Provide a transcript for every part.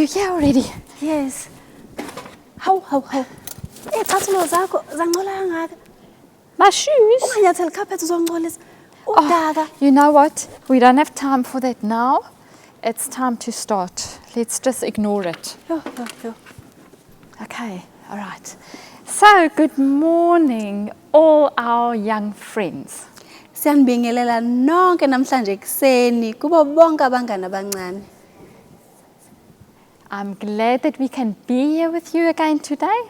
You here already? Yes. Hawu hawu hawu. Iy'cathulo zakho zangcola kangaka. My shoes? Unganyatheli carpet uzongcolisa. Udaka. You know what? We don't have time for that now. It's time to start. Let's just ignore it. Yo yo yo. Okay, all right. So, good morning, all our young friends. Siyanibingelela nonke namhlanje ekuseni kubo bonke abangani abancane. I'm glad that we can be here with you again today.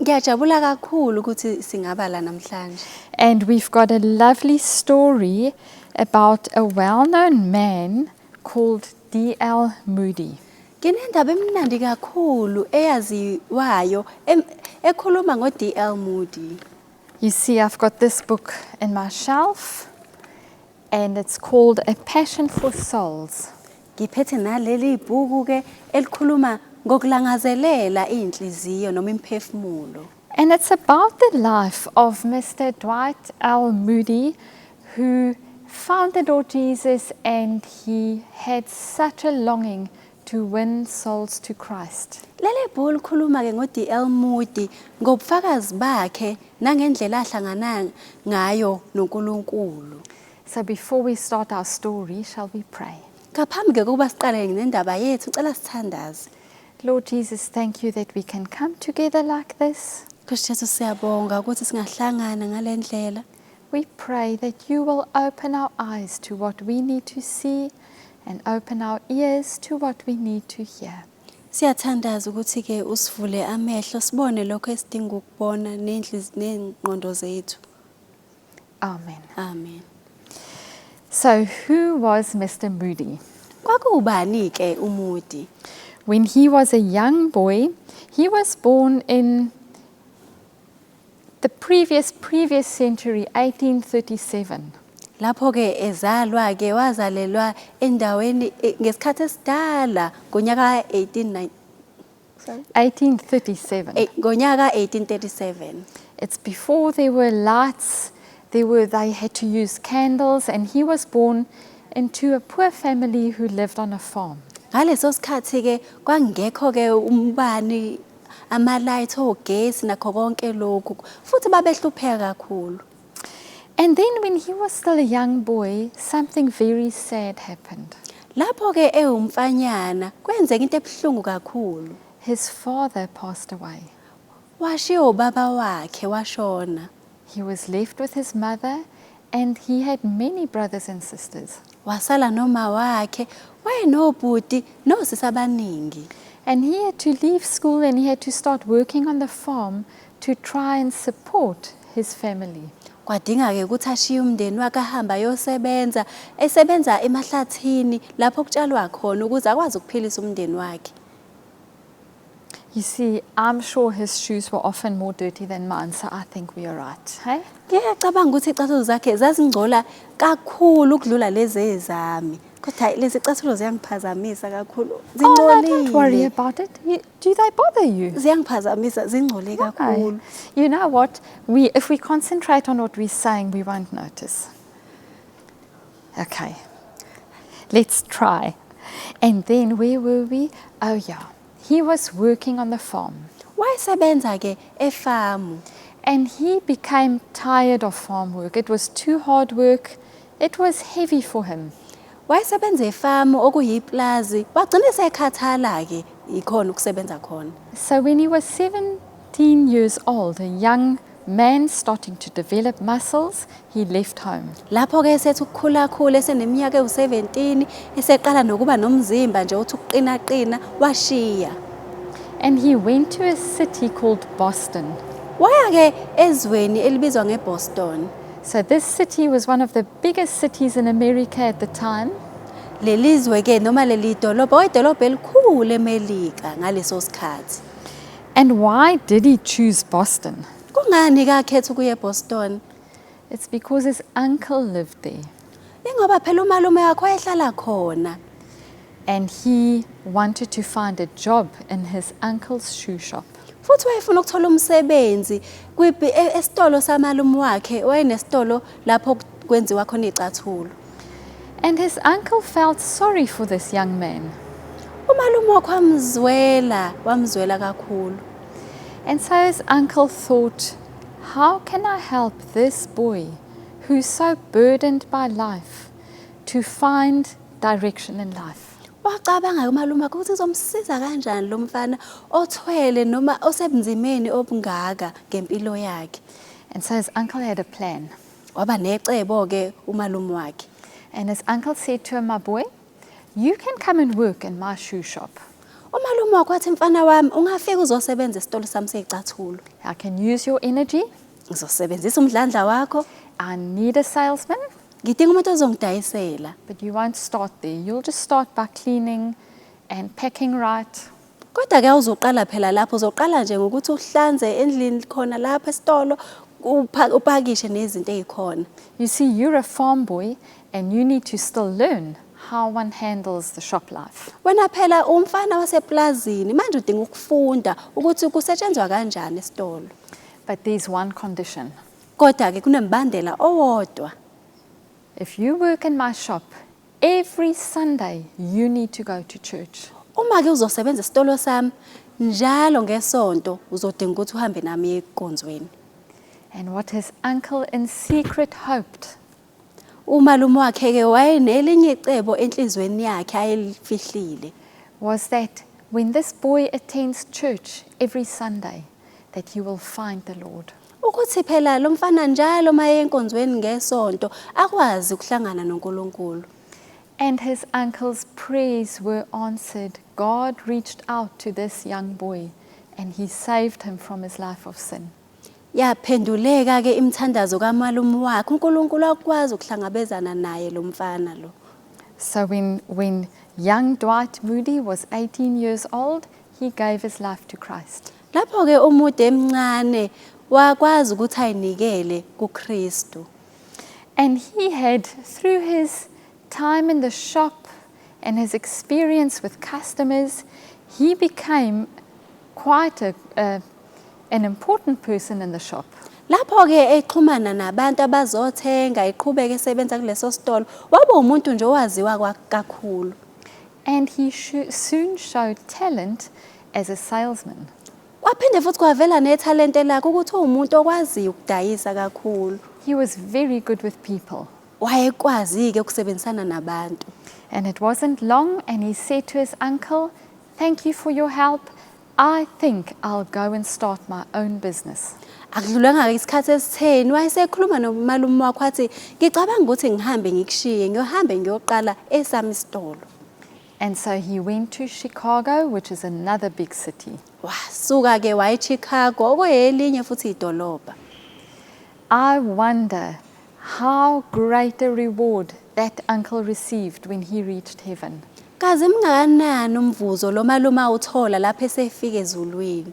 Ngiyajabula kakhulu ukuthi singaba la namhlanje. And we've got a lovely story about a well known man called D.L. Moody. Nginendaba emnandi kakhulu eyaziwayo ekhuluma ngo-D.L. Moody. You see, I've got this book in my shelf, and it's called A Passion for Souls. Ngiphethe naleli bhuku ke elikhuluma ngokulangazelela inhliziyo noma imphefumulo. And it's about the life of Mr. Dwight L. Moody, who found the Lord Jesus and he had such a longing to win souls to Christ. Leli bhuku likhuluma ke ngo-D.L. Moody ngobufakazi bakhe nangendlela ahlangana ngayo noNkulunkulu. So before we start our story, shall we pray? Ngaphambi ke kokuba siqale nendaba yethu, cela sithandaze. Lord Jesus, thank you that we can come together like this. Nkosi Jesu, siyabonga ukuthi singahlangana ngale ndlela. We pray that you will open our eyes to what we need to see and open our ears to what we need to hear. Siyathandaza ukuthi ke usivule amehlo sibone lokho esidinga ukubona nengqondo zethu. Amen. Amen. So, who was Mr. Moody? Kwakuwubani ke uMoody? When he was a young boy, he was born in the previous, previous century, 1837. Lapho ke ezalwa ke wazalelwa endaweni ngesikhathi esidala ngonyaka 189, sorry. 1837. Ngonyaka 1837. It's before there were lights, they had to use candles, and he was born into a poor family who lived on a farm. Ngaleso sikhathi ke kwangekho ke umbani, amalight ogesi nakho konke lokhu, futhi babehlupheka kakhulu. And then when he was still a young boy, something very sad happened. Lapho ke ewumfanyana kwenzeka into ebuhlungu kakhulu. His father passed away. Washiya ubaba wakhe washona. He was left with his mother, and he had many brothers and sisters. Wasala noma wakhe, wayenobhuti nosisi abaningi. And he had to leave school and he had to start working on the farm to try and support his family. Kwadinga-ke ukuthi ashiye umndeni wakhe ahambe ayosebenza, esebenza emahlathini lapho kutshalwa khona ukuze akwazi ukuphilisa umndeni wakhe. You see, I'm sure his shoes were often more dirty than mine, so I think we are right. Hey? Ngiyacabanga ukuthi iy'cathulo zakhe zazingcola kakhulu ukudlula lezi ezami, kodwa hhayi lezi icathulo ziyangiphazamisa kakhulu. Oh, no, don't worry Zingcolile. About it. Do they bother you? Ziyangiphazamisa, zingcole Why? kakhulu. You know what? If we concentrate on what we're saying, we won't notice. Okay. Let's try. And then where were we? Oh, yeah. He was working on the farm. Wayesebenza-ke efamu. And he became tired of farm work. It was too hard work. It was heavy for him. Wayesebenza efamu okuyiplazi, wagcina esekhathala-ke ikhona ukusebenza khona. So when he was 17 years old, a young man starting to develop muscles, he left home. Lapho-ke esethi ukukhulakhula eseneminyaka ewu-17 eseqala nokuba nomzimba nje uthi ukuqinaqina washiya. And he went to a city called Boston. Waya-ke ezweni elibizwa ngeBoston. So this city was one of the biggest cities in America at the time. Leli zwe-ke noma leli dolobha wayidolobha elikhulu eMelika ngaleso sikhathi. And why did he choose Boston? Kungani-ke akhetha ukuya eBoston? It's because his uncle lived there. Ingoba phela umalume wakhe wayehlala khona. And he wanted to find a job in his uncle's shoe shop. Futhi wayefuna ukuthola umsebenzi esitolo samalume wakhe, wayenesitolo lapho kwenziwa khona iy'cathulo. And his uncle felt sorry for this young man. Umalume wakhe wamzwela, wamzwela kakhulu. And so his uncle thought, how can I help this boy who's so burdened by life to find direction in life? Wacabanga umalume wakhe ukuthi ngizomsiza kanjani lo mfana othwele noma osebunzimeni obungaka ngempilo yakhe. And so his uncle had a plan. Waba necebo-ke umalume wakhe. And his uncle said to him, my boy, you can come and work in my shoe shop. Umalume wakhe wathi, mfana wami, ungafika uzosebenza esitolo sami sey'cathulo. I can use your energy. Ngizosebenzisa umdlandla wakho. I need a salesman. Ngidinga umuntu ozongidayisela. But you won't start there. You'll just start by cleaning and packing right. Kodwa-ke awuzoqala phela lapho, uzoqala nje ngokuthi uhlanze endlini khona lapha esitolo, upakishe nezinto ey'khona. You see, you're a farm boy and you need to still learn how one handles the shop life. Wena phela umfana waseplazini, manje udinga ukufunda ukuthi kusetshenzwa kanjani esitolo. But there's one condition. Kodwa-ke kunemibandela owodwa. If you work in my shop, every Sunday you need to go to church. Uma-ke uzosebenza esitolo sami, njalo ngesonto uzodinga ukuthi uhambe nami enkonzweni. And what his uncle in secret hoped Umalume wakhe-ke wayenelinye icebo enhliziyweni yakhe ayelifihlile. was that when this boy attends church every Sunday, that he will find the Lord. Ukuthi phela lo mfana njalo uma eya enkonzweni ngesonto akwazi ukuhlangana noNkulunkulu. And his uncle's prayers were answered. God reached out to this young boy and he saved him from his life of sin. Yaphenduleka-ke imithandazo kamalume wakhe, uNkulunkulu wakwazi ukuhlangabezana naye lo mfana lo. So when young Dwight Moody was 18 years old, he gave his life to Christ. Lapho-ke uMoody emncane wakwazi ukuthi ayinikele kuKristu. And he had, through his time in the shop and his experience with customers, he became quite an important person in the shop. Lapho-ke exhumana nabantu abazothenga, eqhubeka esebenza kuleso sitolo, waba umuntu nje owaziwa kakhulu. And he soon showed talent as a salesman. Kwaphinde futhi kwavela nethalente lakhe ukuthi uwumuntu okwaziyo ukudayisa kakhulu. He was very good with people. Wayekwazi-ke ukusebenzisana nabantu. And it wasn't long, and he said to his uncle, Thank you for your help. I think I'll go and start my own business. Akudlulanga isikhathi esitheni, wayesekhuluma nomalume wakhe wathi, Ngicabanga ukuthi ngihambe ngikushiye, ngiyohambe ngiyoqala esami isitolo. And so he went to Chicago, which is another big city. Wasuka-ke waya eChicago, okuyelinye futhi idolobha. I wonder how great a reward that uncle received when he reached heaven. Kazi mngakanani umvuzo lo malume awuthola lapho esefika ezulwini?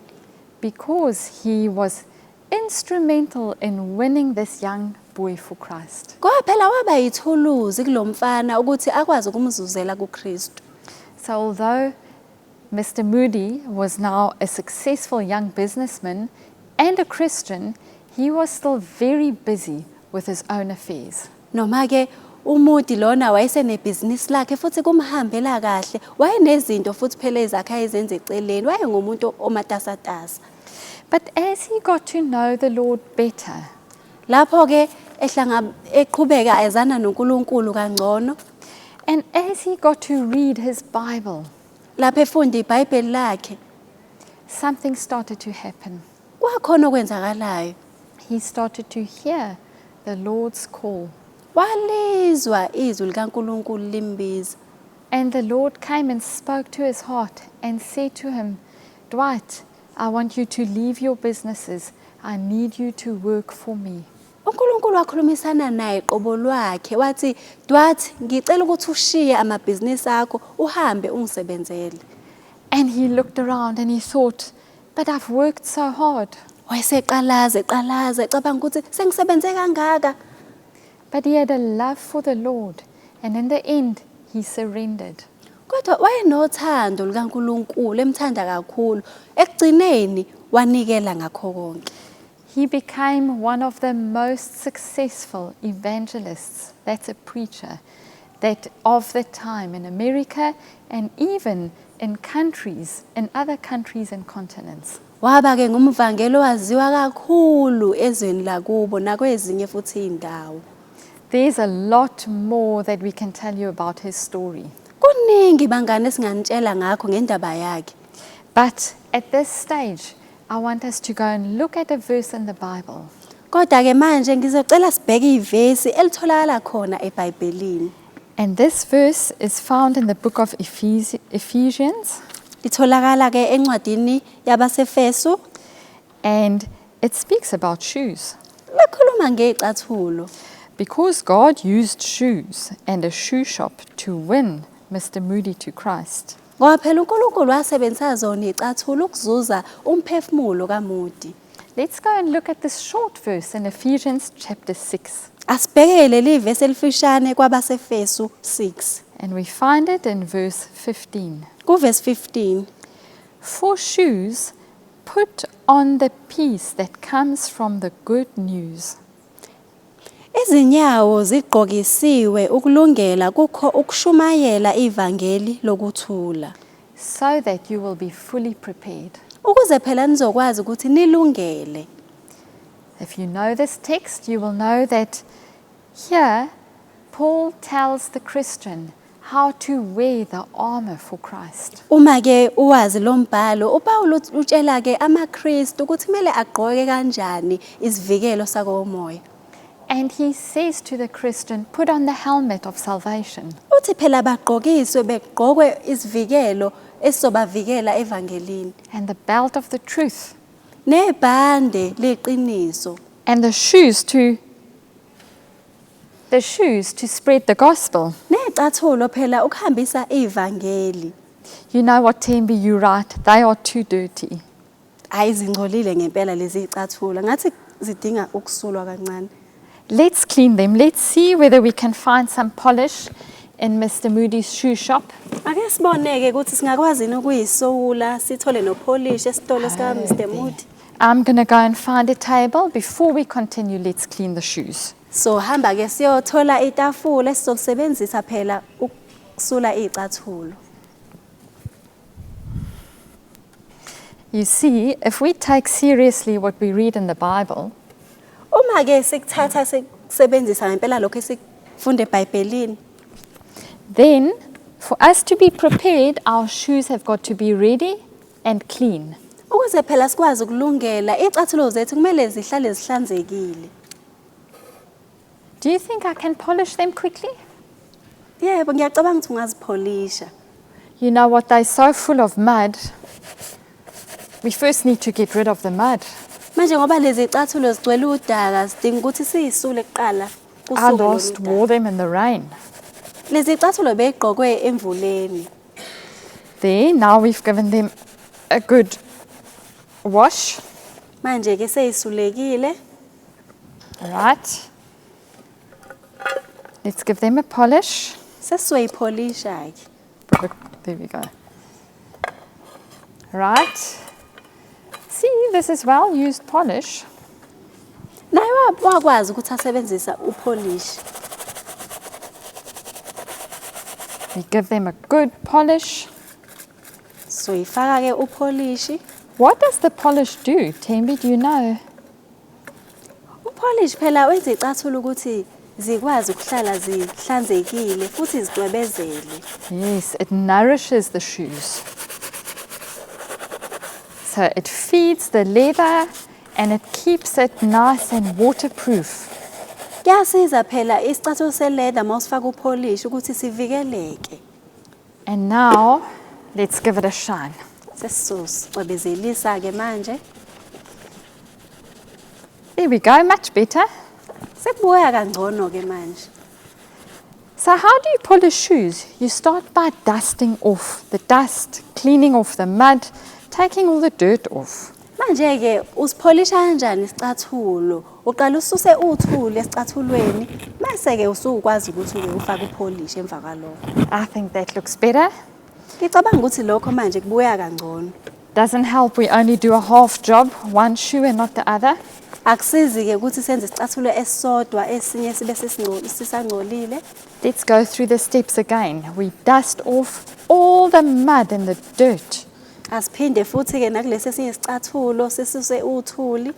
Because he was instrumental in winning this young boy for Christ. Ngoba phela waba yithuluzi kulomfana ukuthi akwazi ukumzuzela kuKristu. So although Mr. Moody was now a successful young businessman and a Christian, he was still very busy with his own affairs. Noma ke uMoody lona wayesenebhizinisi lakhe futhi kumhambela kahle, wayenezinto futhi phela ezakhe ayezenza eceleni, wayengumuntu omatasatasa. But as he got to know the Lord better, Lapho ke eqhubeka ezana noNkulunkulu kangcono, and as he got to read his Bible, lapho efunda iBhayibheli lakhe, something started to happen. Kwakhona okwenzakalayo. He started to hear the Lord's call. Walizwa izwi likaNkulunkulu limbiza. And the Lord came and spoke to his heart and said to him, Dwight, I want you to leave your businesses. I need you to work for me. uNkulunkulu wakhulumisana naye qobo lwakhe wathi, Dwight, ngicela ukuthi ushiye amabhizinisi akho uhambe ungisebenzele. And he looked around and he thought, but I've worked so hard. Wayeseqalaza eqalaza ecabanga ukuthi sengisebenze kangaka. But he had a love for the Lord, and in the end, he surrendered. Kodwa wayenothando lukaNkulunkulu, emthanda kakhulu. Ekugcineni wanikela ngakho konke. He became one of the most successful evangelists, that's a preacher, that of the time in America and even in countries, in other countries and continents. Waba-ke ngumvangeli owaziwa kakhulu ezweni lakubo nakwezinye futhi iy'ndawo. There's a lot more that we can tell you about his story. Kuningi bangane esinganitshela ngakho ngendaba yakhe. But at this stage, I want us to go and look at a verse in the Bible. Kodwa-ke manje ngizocela sibheke ivesi elitholakala khona eBhayibhelini. And this verse is found in the book of Ephesians, Litholakala-ke encwadini yabaseFesu and it speaks about shoes. likhuluma ngey'cathulo. Because God used shoes and a shoe shop to win Mr. Moody to Christ. Ngoba phela uNkulunkulu wasebenzisa zona iy'cathulo ukuzuza umphefumulo kaMoody. Let's go and look at this short verse in Ephesians chapter 6. Asibheke leli vesi elifishane kwabaseFesu 6. And we find it in verse 15. Kuvesi 15. For shoes, put on the peace that comes from the good news. Izinyawo zigqokisiwe ukulungela kukho ukushumayela ivangeli lokuthula. So that you will be fully prepared. Ukuze phela nizokwazi ukuthi nilungele. If you know this text, you will know that here Paul tells the Christian how to wear the armor for Christ. Uma ke uwazi lo mbhalo, uPawulu utshela ke amaKristu ukuthi kumele agqoke kanjani isivikelo sakomoya. And he says to the Christian, put on the helmet of salvation. Uthi phela bagqokiswe begqokwe isivikelo esizobavikela evangelini. And the belt of the truth. Nebhande leqiniso. And the shoes to spread the gospel. Necathulo phela ukuhambisa ivangeli. You know what, Thembi, you're right. They are too dirty. Hayi, zingcolile ngempela lezi icathulo. Ngathi zidinga ukusulwa kancane. Let's clean them. Let's see whether we can find some polish in Mr. Moody's shoe shop. Ake siboneke ukuthi singakwazi yini ukuyisula sithole nopolish esitolo sika Mr. Moody. I'm going to go and find a table. Before we continue, let's clean the shoes. So hamba ke siyothola itafula esizolisebenzisa phela ukusula icathulo. You see, if we take seriously what we read in the Bible, Uma ke sikuthatha sikusebenzisa ngempela lokho esikufunda eBhayibhelini, then for us to be prepared, our shoes have got to be ready and clean. Ukuze phela sikwazi ukulungela, icathulo zethu kumele zihlale zihlanzekile. Do you think I can polish them quickly? Yebo, ngiyacabanga ukuthi ungazipholisha. You know what, they're so full of mud. We first need to get rid of the mud. Manje ngoba lezi icathulo zigcwele udaka, sidinga ukuthi siyisule kuqala. I last wore them in the rain. Lezi icathulo beyigqokwe emvuleni. There, now we've given them a good wash. Manje ke seyisulekile. All right. Let's give them a polish. Sesizoyipholisha ke. There we go. Right. See, this is well used polish. Naye wakwazi ukuthi asebenzisa upolish. We give them a good polish. Soyifaka ke upolish. What does the polish do, Thembi? Do you know? Upolish phela wenza icathulo ukuthi zikwazi ukuhlala zihlanzekile futhi zicwebezele. Yes, it nourishes the shoes. So it feeds the leather and it keeps it nice and waterproof. Kuyasiza phela isicathulo seleather mawusifaka upolish ukuthi sivikeleke. And now let's give it a shine. Sesizocwebezelisa ke manje. There we go, much better. Sekubuya kangcono ke manje. So how do you polish shoes? You start by dusting off the dust, cleaning off the mud, taking all the dirt off. Manje ke usipholisha kanjani isicathulo? Uqala ususe uthuli esicathulweni, mase ke usukwazi ukuthi uke ufake upolish emva kwalokho. I think that looks better. Ngicabanga ukuthi lokho manje kubuya kangcono. Doesn't help we only do a half job, one shoe and not the other. Akusizi-ke ukuthi senze isicathulo esisodwa esinye sibe sisangcolile. Let's go through the steps again. We dust off all the mud and the dirt. Asiphinde futhi-ke nakulesi esinye isicathulo sisuse uthuli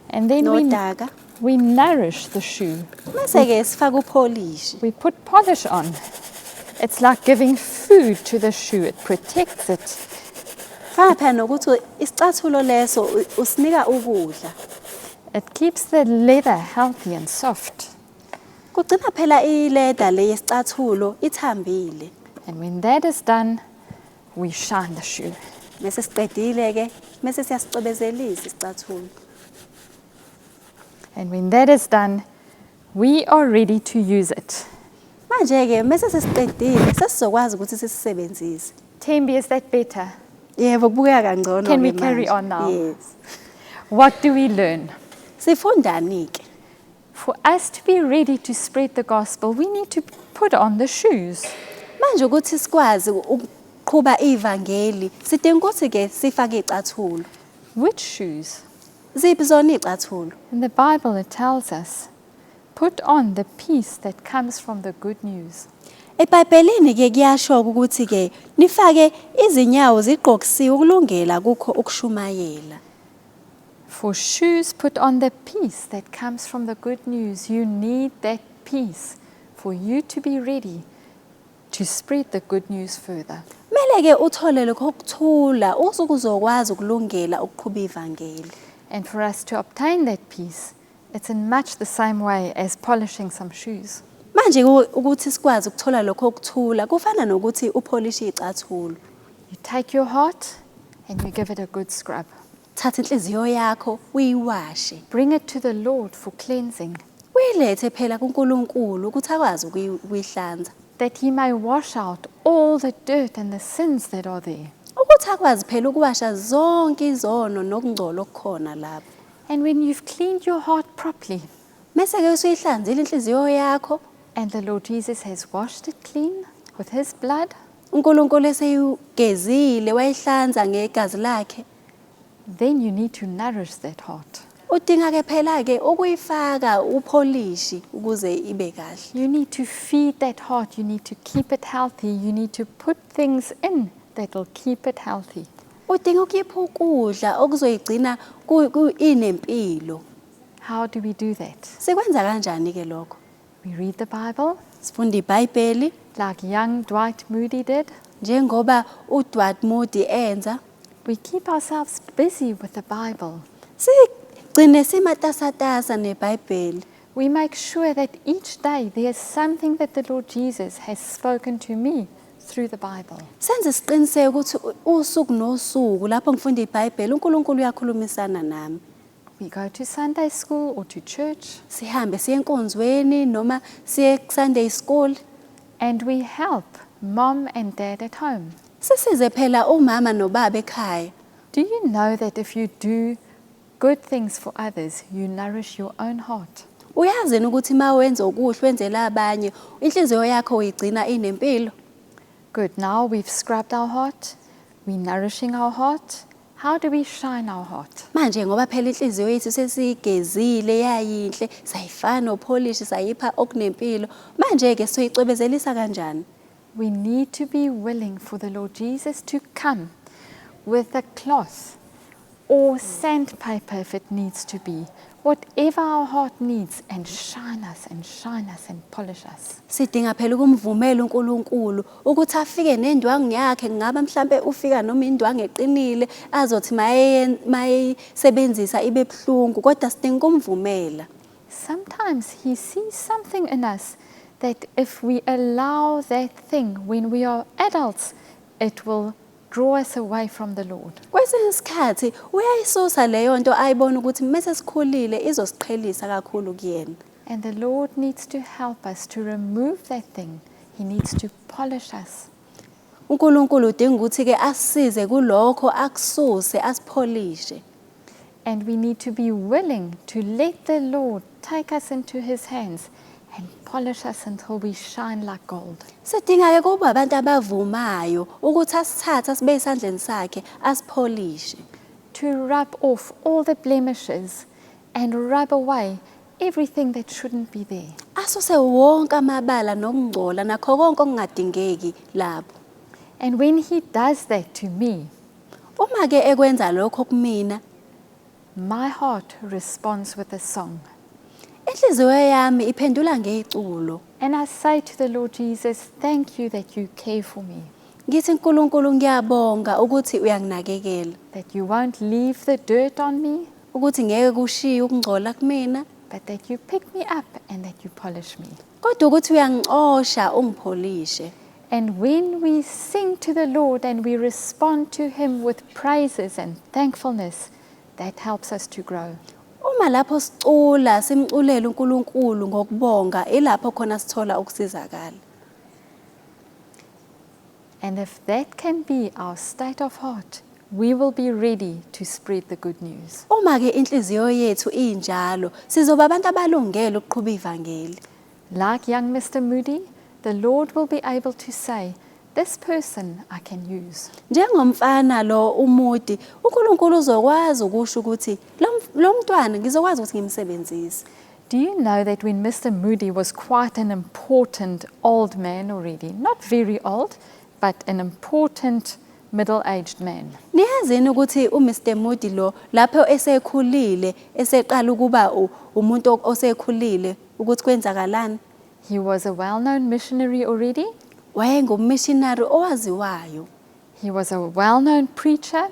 And then nodaka. we nourish the shoe. Mase-ke sifake upholishi. We put polish on. It's like giving food to the shoe, it protects it. Fana phela nokuthi isicathulo leso usinika ukudla. It keeps the leather healthy and soft. Kugcina phela ileda le yesicathulo ithambile. And when that is done, we shine the shoe. Mase siqedile-ke mase siyasicwebezelisa isicathulo. And when that is done, we are ready to use it. Manje-ke mase sesiqedile sesizokwazi ukuthi sisisebenzise. Tembi, is that better? Yebo, kubukeka kangcono. Can we carry on now? Yes. What do we learn? Sifundani-ke? For us to be ready to spread the gospel, we need to put on the shoes. Manje ukuthi sikwazi ukuqhuba ivangeli, sidinga ukuthi-ke sifake iy'cathulo. Which shoes? Ziphi zona iy'cathulo? In the Bible, it tells us, put on the peace that comes from the good news. EBhayibhelini-ke kuyasho ukuthi-ke nifake izinyawo zigqokisiwe ukulungela kukho ukushumayela. For shoes, put on the peace that comes from the good news. You need that peace for you to be ready to spread the good news further. Kumele-ke uthole lokho kuthula usuke uzokwazi ukulungela ukuqhuba ivangeli. And for us to obtain that peace, it's in much the same way as polishing some shoes. Manje ukuthi sikwazi ukuthola lokho kuthula kufana nokuthi upholishe iy'cathulo. You take your heart and you give it a good scrub. Thatha inhliziyo yakho uyiwashe. Bring it to the Lord for cleansing, Uyilethe phela kuNkulunkulu ukuthi akwazi ukuyihlanza. that He may wash out all the dirt and the sins that are there. Ukuthi akwazi phela ukuwasha zonke izono nokungcola okukhona lapho. And when you've cleaned your heart properly, Mese-ke usuyihlanzile inhliziyo yakho, and the Lord Jesus has washed it clean with His blood, uNkulunkulu eseyigezile wayihlanza ngegazi lakhe, then you need to nourish that heart. Udinga-ke phela-ke ukuyifaka upholishi ukuze ibe kahle. You need to feed that heart. You need to keep it healthy. You need to put things in that will keep it healthy. Udinga ukuyipha ukudla okuzoyigcina inempilo. How do we do that? Sikwenza kanjani-ke lokho? We read the Bible Sifunda iBhayibheli like young Dwight Moody did. Njengoba uDwight Moody enza. We keep ourselves busy with the Bible. Sigcine simatasatasa neBhayibheli. We make sure that each day there is something that the Lord Jesus has spoken to me through the Bible. Senze siqiniseke ukuthi usuku nosuku lapho ngifunda iBhayibheli uNkulunkulu uyakhulumisana nami. We go to Sunday school or to church. Sihambe siye enkonzweni noma siye Sunday school. And we help mom and dad at home. Sisize phela umama nobaba ekhaya. Do you know that if you do good things for others, you nourish your own heart? Uyazi ukuthi mawenza okuhle wenzela abanye, inhliziyo yakho uyigcina inempilo. Good. Now we've scrubbed our heart. We're nourishing our heart. How do we shine our heart? Manje ngoba phela inhliziyo yethu sesiyigezile yayinhle, sayifaka nopholishi, sayipha okunempilo. Manje ke soyicwebezelisa kanjani? We need to be willing for the Lord Jesus to come with a cloth or sandpaper if it needs to be, whatever our heart needs, and shine us and shine us and polish us. Sidinga phela ukumvumela uNkulunkulu ukuthi afike nendwangu yakhe, kungaba mhlambe ufika noma indwangu eqinile azothi mayisebenzisa ibe buhlungu, kodwa sidinga ukumvumela. Sometimes he sees something in us that if we allow that thing when we are adults, it will draw us away from the Lord. Kwesinye isikhathi uyayisusa leyo nto ayibona ukuthi mase sikhulile izosiqhelisa kakhulu kuyena. And the Lord needs to help us to remove that thing. He needs to polish us. uNkulunkulu udinga ukuthi ke asisize kulokho, akususe, asipholishe. And we need to be willing to let the Lord take us into his hands and polish us until we shine like gold. Sidinga ke kuba abantu abavumayo ukuthi asithathe asibe esandleni sakhe asipholishe. To rub off all the blemishes and rub away everything that shouldn't be there. Asuse wonke amabala nokungcola nakho konke okungadingeki lapho. And when He does that to me, Uma ke ekwenza lokho kumina, my heart responds with a song. Inhliziyo yami iphendula ngeculo. And I say to the Lord Jesus, thank you that you care for me, Ngithi uNkulunkulu ngiyabonga ukuthi uyanginakekela, that you won't leave the dirt on me, ukuthi ngeke kushiye ukungcola kumina, but that you pick me up and that you polish me. Kodwa ukuthi uyangixosha ungipholishe. And when we sing to the Lord and we respond to Him with praises and thankfulness, that helps us to grow. Uma lapho sicula simculela uNkulunkulu ngokubonga, ilapho khona sithola ukusizakala. And if that can be our state of heart, we will be ready to spread the good news. Uma ke inhliziyo yethu injalo, sizoba abantu abalungele ukuqhuba ivangeli. Like young Mr. Moody, the Lord will be able to say, this person I can use. Njengomfana lo uMoody, uNkulunkulu uzokwazi ukusho ukuthi lo mntwana ngizokwazi ukuthi ngimsebenzise. Do you know that when Mr. Moody was quite an important old man already, not very old, but an important middle-aged man? Niyazini ukuthi uMr Moody lo lapho esekhulile, eseqala ukuba umuntu osekhulile, ukuthi kwenzakalani? He was a well-known missionary already. Wayengummissionary owaziwayo. He was a well-known preacher.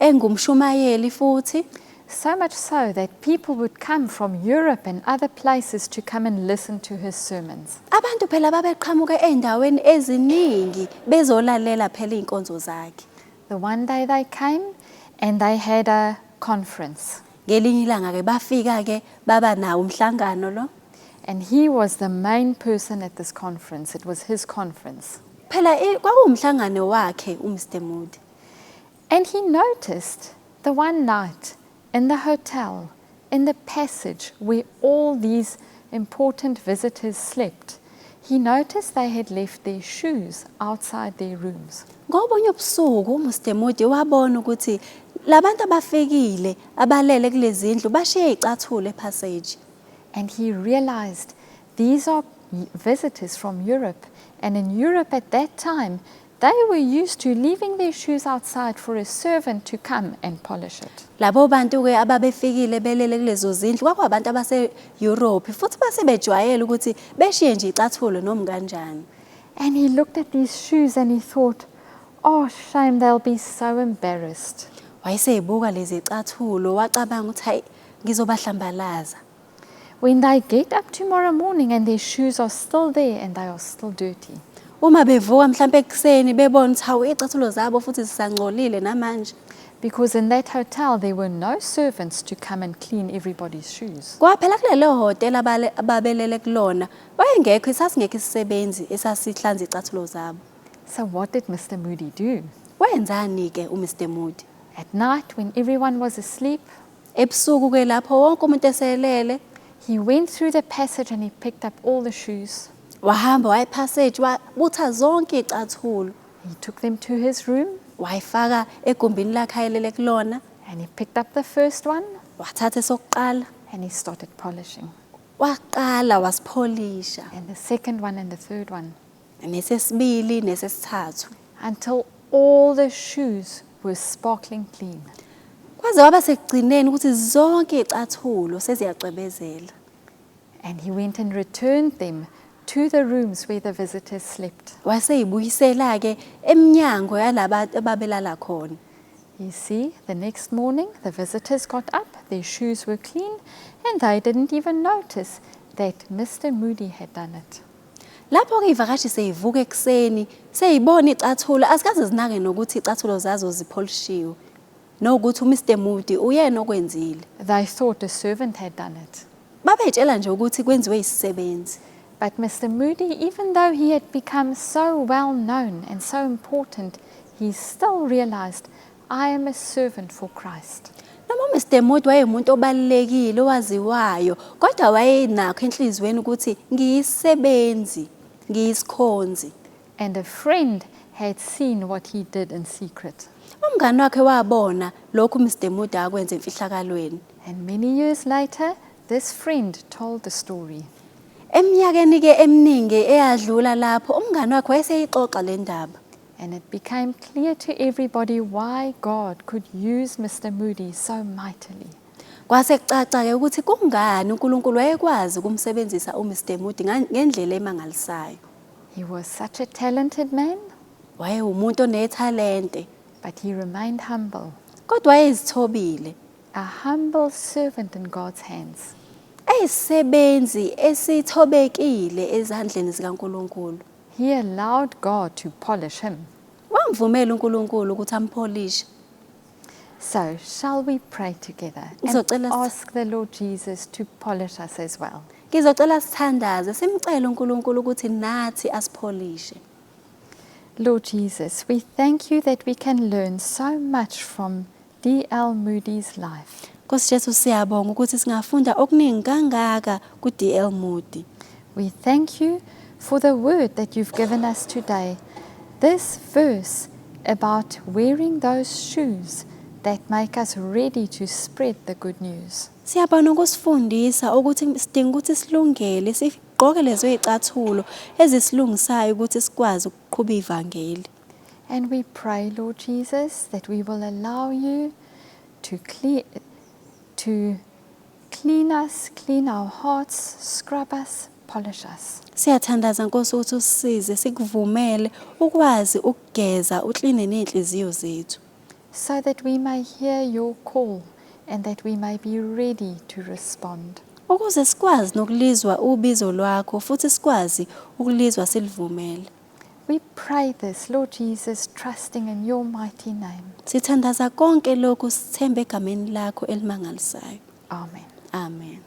Engumshumayeli futhi. So much so that people would come from Europe and other places to come and listen to his sermons. Abantu phela babeqhamuka endaweni eziningi bezolalela phela izinkonzo zakhe. The one day they came and they had a conference. Ngelinye ilanga ke bafika ke baba nawo umhlangano lo. And he was the main person at this conference. It was his conference. Phela kwakuwumhlangano wakhe uMr Moody. And he noticed the one night in the hotel, in the passage where all these important visitors slept, he noticed they had left their shoes outside their rooms. Ngobunye ubusuku uMr Moody wabona ukuthi labantu abafikile abalele kulezi ndlu bashiye izicathulo epassage. And he realized these are visitors from Europe, and in Europe at that time they were used to leaving their shoes outside for a servant to come and polish it. Labo bantu ke ababefikile belele kulezo zindlu kwakuwabantu abase-Europe futhi base bejwayele ukuthi beshiye nje icathulo noma kanjani. And he looked at these shoes and he thought, oh shame, they'll be so embarrassed. Wayeseyibuka lezi icathulo wacabanga ukuthi hayi ngizobahlambalaza. When they get up tomorrow morning and their shoes are still there and they are still dirty. Uma bevuka mhlambe ekuseni bebona ukuthi hawu icathulo zabo futhi zisangcolile namanje. Because in that hotel there were no servants to come and clean everybody's shoes. Kwaphela kulelo hotel ababelele kulona wayengekho, isasingekho isisebenzi esasihlanza icathulo zabo. So what did Mr. Moody do? Wenzani ke uMr Moody? At night when everyone was asleep, ebusuku ke lapho wonke umuntu eselele, he went through the passage and he picked up all the shoes. Wahamba waya passage wabutha zonke icathulo. He took them to his room. Wayifaka egumbini lakhe ayelele kulona. And he picked up the first one. Wathatha esokuqala. And he started polishing. Waqala wasipholisha. And the second one and the third one. Nesesibili nesesithathu. Until all the shoes were sparkling clean. Kwaze kwaba sekugcineni ukuthi zonke icathulo seziyacwebezela. And he went and returned them to the rooms where the visitors slept. Waseyibuyisela ke eminyango yalaba ababelala khona. You see, the next morning the visitors got up, their shoes were clean, and they didn't even notice that Mr. Moody had done it. Lapho ke ivakashi seyivuka ekuseni, seyibona icathulo, asikaze zinake nokuthi icathulo zazo zipholishiwe. Nokuthi uMr Moody uyena okwenzile. They thought the servant had done it. Babetshela nje ukuthi kwenziwe isisebenzi. But Mr. Moody, even though he had become so well known and so important, he still realized, I am a servant for Christ. Noma uMr Moody wayemuntu obalulekile owaziwayo, kodwa wayenakho enhliziyweni ukuthi ngiyisebenzi, ngiyisikhonzi. And a friend had seen what he did in secret. Umngani wakhe wabona lokhu Mr Moody akwenza emfihlakalweni. And many years later, this friend told the story. Eminyakeni ke eminingi eyadlula lapho umngani wakhe wayeseyixoxa le ndaba. And it became clear to everybody why God could use Mr. Moody so mightily. Kwase kucaca ke ukuthi kungani uNkulunkulu wayekwazi ukumsebenzisa uMr Moody ngendlela emangalisayo. He was such a talented man, Wayewumuntu onethalente, but he remained humble, kodwa wayezithobile. A humble servant in God's hands. Eyisisebenzi esithobekile ezandleni zikaNkulunkulu. He allowed God to polish him. Wamvumela uNkulunkulu ukuthi ampholishe. So, shall we pray together and ask the Lord Jesus to polish us as well? Ngizocela sithandaze simcele uNkulunkulu ukuthi nathi asipholishe. Lord Jesus, we thank you that we can learn so much from D.L. Moody's life. Nkosi Jesu, siyabonga ukuthi singafunda okuningi kangaka ku-DL Moody. We thank you for the word that you've given us today. This verse about wearing those shoes that make us ready to spread the good news. Siyabona ukusifundisa ukuthi sidinga ukuthi silungele sigqoke lezo zicathulo ezisilungisayo ukuthi sikwazi ukuqhuba ivangeli. And we pray, Lord Jesus, that we will allow you to clean us, clean our hearts, scrub us, polish us. Siyathandaza Nkosi ukuthi usisize sikuvumele ukwazi ukugeza ukline nezinhliziyo zethu. So that we may hear your call and that we may be ready to respond. Ukuze sikwazi nokulizwa ubizo lwakho futhi sikwazi ukulizwa silivumele. We pray this, Lord Jesus, trusting in your mighty name. Sithandaza konke lokhu sithembe egameni lakho elimangalisayo. Amen. Amen.